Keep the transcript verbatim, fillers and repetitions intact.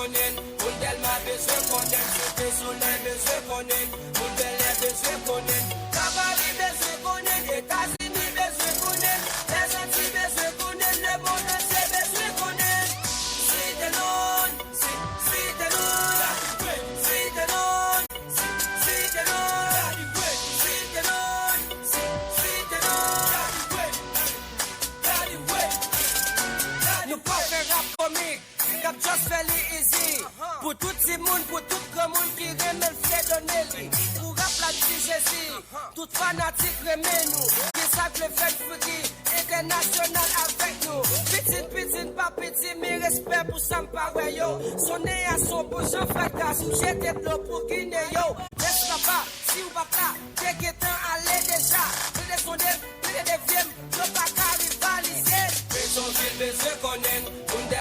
konnen, moun Dèlma bezwen konnen, Site Solèy bezwen konnen, moun Bèlè bezwen konnen, Kabari bezwen konnen, Etazini bezwen konnen, Lèzanti bezwen konnen, lemonn antye bezwen konnen. Site nou, si, site nou, site nou, si, site nou, site nou, si, site nou. Nou pa fè rap komik k ap just fè li easy. Pou tout timoun, pou tout granmoun ki renmen l, fè done li. Pou rap la, di Jezi. Tout fanatik renmen nou. Gen sa k vle fè n friki. Entènasyonal avèk nou. Pitit, pitit, pa piti, men respè pou sa m pa wè yo. Sonnen a son bon jan frakas, m jete dlo pou Ginen yo. Rès papa, si w pa t la, te gen